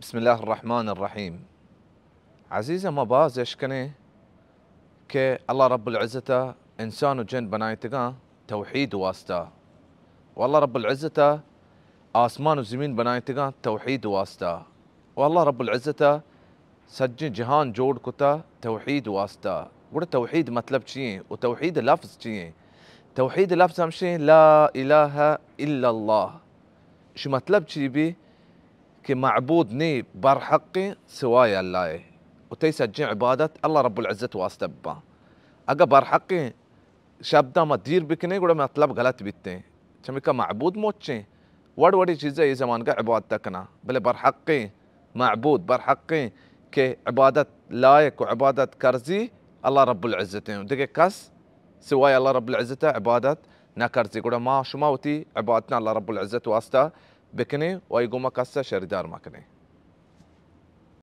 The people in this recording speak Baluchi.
بسم اللہ الرحمن الرحیم۔ عزیزاں، ما باز اشکنیں کہ اللہ رب العزت ءَ انسان و جن بنائتگاں توحید واسطہ، و اللہ رب العزت ءَ آسمان و زمین بنائتگاں توحید واسطہ، و اللہ رب العزت ءَ سجیں جہان جوڑ کتا توحید واسطہ۔ گڑا توحید مطلب چی ایں و توحید لفظ چی ایں؟ توحید لفظ ہمشیں لا الہ الا اللہ۔ اش مطلب چی بی؟ کہ معبود نی برحقیں سوائے اللہ ءَ، و تئی سجیں عبادت اللہ رب العزت واسطہ بباں۔ اگہ برحقیں شبداں ما دیر بکنیں، گڑا مطلب غلط بیتیں۔ چمیکا معبود مچیں، وڑ وڑی چیزے اے زمانگا عبادت کناں، بلے برحقیں معبود، برحقیں کہ عبادت لائق و عبادت کرزی اللہ رب العزت ایں۔ دگہ کس سوائے اللہ رب العزت ءَ عبادت نہ کرزی۔ گڑا ما شما وتی عبادتاں اللہ رب العزت واسطہ بکنیں و ای گوما کس ءَ شریدار مکنیں۔